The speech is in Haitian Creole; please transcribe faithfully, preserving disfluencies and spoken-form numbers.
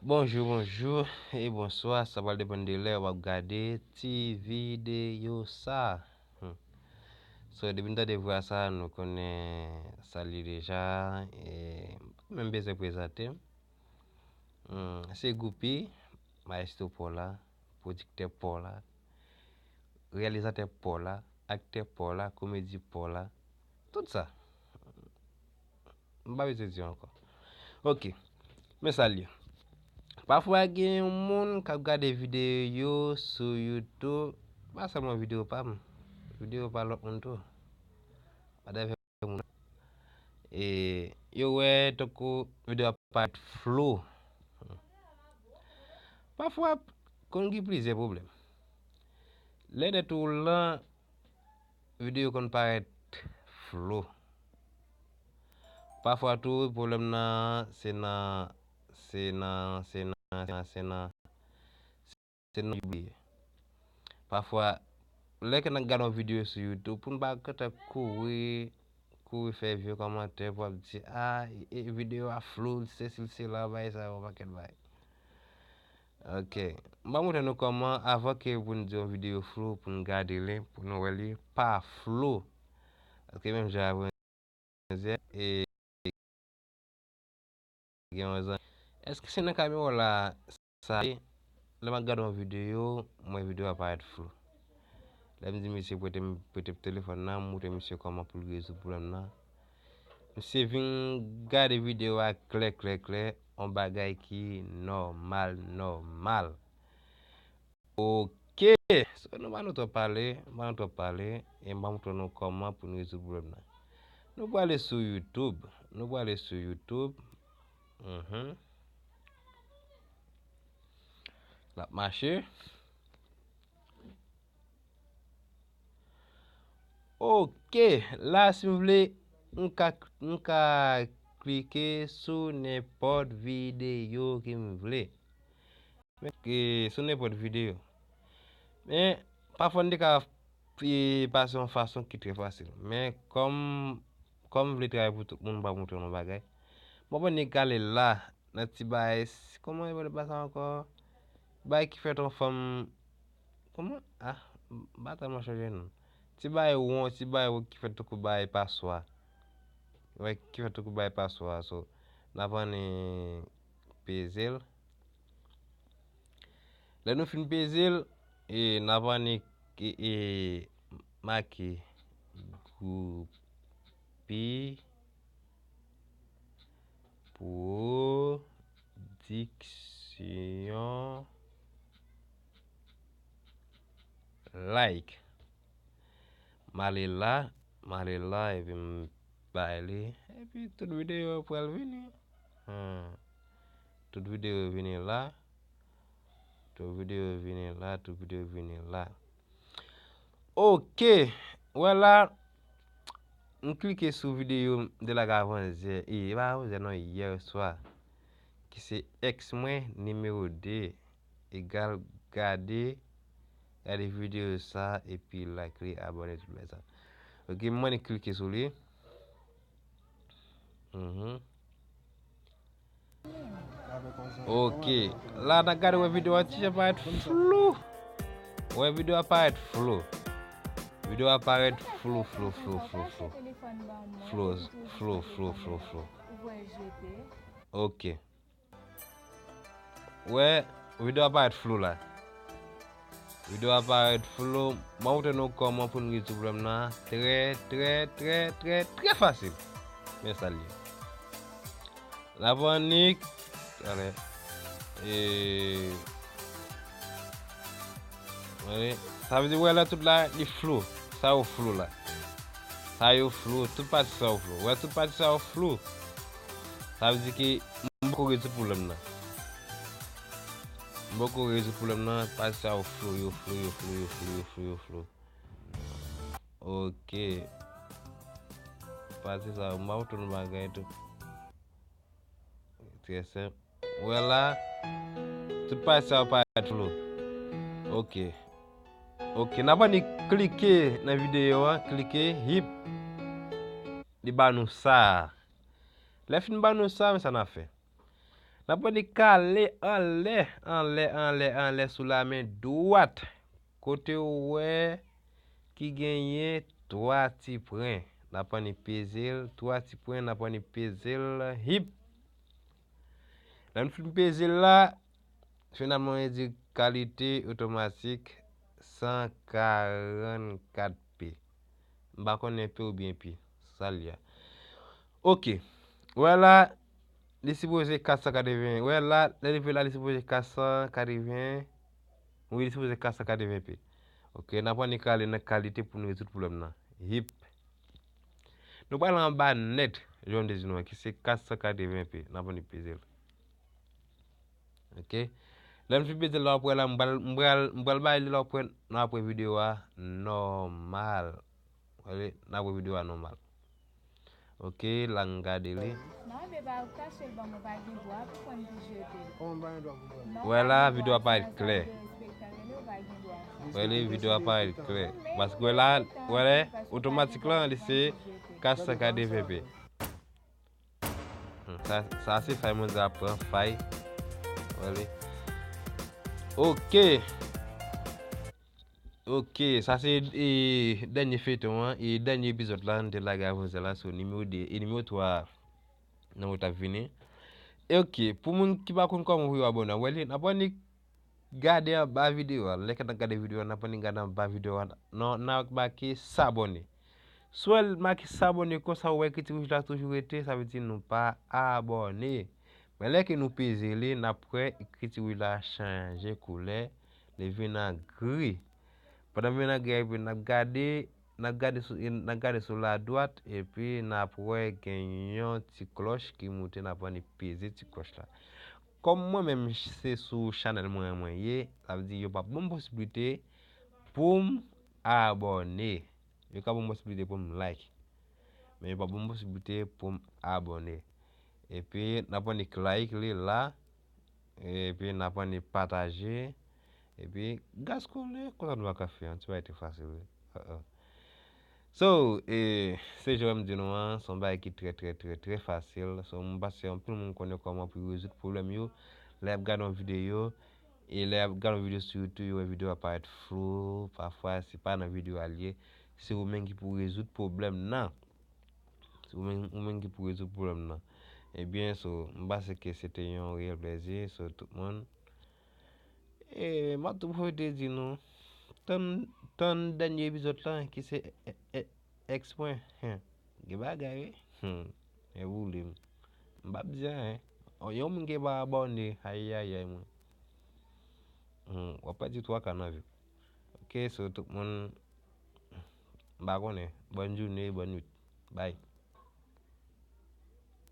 Bonjou, bonjou e bonswa. Sa pral depann de lè w ap gade ti videyo sa. Hmm. So, depi n tande vwa sa, nou konnen sa l ye deja. E m pa menm bezwen prezante m. Hmm, se Goupi, maestro Paw la, pwodiktè Paw la, reyalizatè Paw la, aktè Paw la, komedi Paw la, tout sa. M pa bezwen di ankò. Ok. Men sa l ye. Pafwa gen yon moun k ap gade videyo sou YouTube, pa sèlman videyo pa m, videyo pa lòt moun tou. Whatever moun. E yo wè tankou videyo a parèt flou. Pafwa, konn gen plizyè pwoblèm. Lè nèt ou lan, videyo konn parèt flou. Pafwa tou, pwoblèm nan, se nan, se nan, se nan, se nan, se nan, se nan YouTube li ye. Pafwa, lè ke n ap gade yon videyo sou YouTube, pou n pa gentan kouri, kouri fè vye kòmantè pou ap di, a, e, e, videyo a flou, sesi, sela, bagay sa yo, yon pakèt bagay. Ok. M ap montre nou kòman, avan ke pou n di yon videyo flou, pou n gade li, pou nou wè li pa flou. Paske menm jan avè manzè, e gen yon zan-, èske se nan kamera w la sa ye? Lè m ap gade yon videyo, m wè videyo a parèt flou. Lè m di misye prete m, prete m telefòn nan, m montre misye kòman pou l rezoud pwoblèm nan. Misye vin gade videyo a klè, klè, klè, yon bagay ki nòmal, nòmal. Ok, so nou pa nou twòp pale, nou pa nou twòp pale, e m ap montre nou kòman pou nou rezoud pwoblèm nan. Nou prale sou YouTube, nou prale sou YouTube. Mhm. L ap mache. Ok, la si m vle, m ka, m ka klike sou nenpòt videyo ke m vle. Men, e, sou nenpòt videyo. Men, pafwa n te ka, e, pase yon fason ki trè fasil. Men, kòm, kòm m vle travay pou tout moun, m pa montre nou bagay. M ap annik ale la, nan ti bagay, s-, kòman yo rele bagay sa ankò? Bagay ki fèt an fòm, kòman? Ah, m pa tèlman chonje non. Ti bagay won, ti bagay won ki fèt tankou bagay paswa. Wè, ki fèt tankou bagay paswa. So, n ap annik peze l. Lè nou fin peze l, e, n ap annik, e, e, make Goupi Pwodiksyon like. M ale la, m ale la, epi m bay li, epi tout videyo yo pral vini. Hmm. Tout videyo vini la. Tout videyo vini la, tout videyo vini la. Ok, wè la, m klike sou videyo de la avanzè, e, e pa avanzè non, yè swa, ki se èks mwen, nimewo de, egal gade, gade videyo sa, epi like li, abòne, tout bagay sa. Ok, m annik klike sou li. Mhm. Ok. La, n a gade wè videyo a ti jan parèt flou. Wè videyo a parèt flou. Videyo a parèt flou, flou, flou, flou, flou. Flou, flou, flou, flou, flou. Ok. Wè, videyo a parèt flou la. Videyo a parèt flou. M ap montre nou kòman pou n rezoud pwoblèm nan. Trè, trè, trè, trè, trè fasil. Men sa l ye. N ap annik. Ale. E, ale. Sa vle di, wè la, tout la, li flou. Sa yo flou la. Sa yo flou. Tout pati sa yo flou. Wè, tout pati sa yo flou. Sa vle di ke m poko rezoud pwoblèm nan. M poko rezoud pwoblèm nan, pati sa yo flou, yo flou, yo flou, yo flou, yo flou, yo flou. Ok. Pati sa yo, m pa konn tout bagay tou. Trè senp. Wè la, tout pati sa yo parèt flou. Ok. Ok, n ap annik klike nan videyo a, klike, hip. Li ba nou sa. Lè fini ba nou sa, men sa n ap fè. N ap annik kale anlè, anlè, anlè, anlè sou lamen dwat. Kote w wè ki genyen twa ti pwen. N ap annik peze l, twa ti pwen, n ap annik peze l, hip. Lè n fin peze l la, finalman, li di kalite otomatik san karannkat P. M pa konnen P oubyen pi. Sa l ye a. Ok. Wè la, li sipoze kat san katreven. Wè la, lè li rive la, li sipoze kat san katreven. Wi, li sipoze kat san katreven P. Ok, n ap annik ale nan kalite pou nou rezoud pwoblèm nan. Hip. Nou pral anba nèt, jan m te di nou an, ki se kat san katreven P. N ap annik peze l. Ok. Lè m fin peze l la, w ap wè la, m pral, m pral, m pral bay li la, w ap wè, n ap wè videyo a nòmal. Wè li, n ap wè videyo a nòmal. Ok, la n gade li. Non, beba, ou kache l ban mwen, pa gen dwa pou mwen di jete. Kòman pa gen dwa pou mwen? Wè la, videyo a parèt klè. Wè li, videyo a parèt klè. Paske wè la, wè lè, otomatik lan, li se kat san katreven P. Hmm, sa, sa se fay mwen di ap pran, fay. Wè li. Ok. Ok, sa se, e, dènye feyton an, e dènye epizòd la, n te lage avan zè la, sou nimewo de, e nimewo twa a, nan w t ap vini. E ok, pou moun ki pa konn kòman pou yo abòne, wè li, n ap annik gade anba videyo a. Lè ke n ap gade videyo a, n ap annik gade anba videyo a. Non, n ap make s'abonner. Si w wè l make s'abonner konsa, w wè ekriti wouj la toujou rete, sa vle di nou pa abòne. Men lè ke nou peze li, n ap wè ekriti wouj la chanje koulè, li vin an gri. Pandan l vin an gri, epi n ap gade, n ap gade sou, n ap gade sou ladwat, epi n ap wè gen yon ti klòch ki moute, n ap annik peze ti klòch la. Kòm mwen menm se sou chanèl mwen an mwen ye, sa vle di yo p ap ban m posiblite pou m abòne. Yo ka ban m posiblite pou m like. Men yo p ap ban m posiblite pou m abòne. Epi n ap annik like li la. Epi n ap annik pataje. Epi gaskone, konsa nou pa ka fè an ti bagay trè fasil wi. Uh-uh. So, e, se jan m di nou an, se yon bagay ki trè, trè, trè, trè fasil. So, m panse anpil moun konnen kòman pou yo rezoud pwoblèm yo. Lè y ap gade yon videyo, e lè y ap gade yon videyo sou YouTube, yo wè videyo a parèt flou, pafwa se pa nan videyo a l ye. Se ou menm ki pou rezoud pwoblèm nan. Se ou menm, ou menm ki pou rezoud pwoblèm nan. Ebyen, so, m panse ke se te yon reyèl plèzi, so, tout moun. E, m ap tou pwofite di nou, tann, tann dènye epizòd lan, ki se e, e, X pwen, hen, gen bagay, wi. Hmm, e boule m. M p ap di anyen. O, yon moun ki pa abòne, ayayay, mwen. Hmm, w ap pèdi twa ka nan vi w. Ok, so, tout moun, m pa konnen. Bòn jounen, bòn nwit. Bye.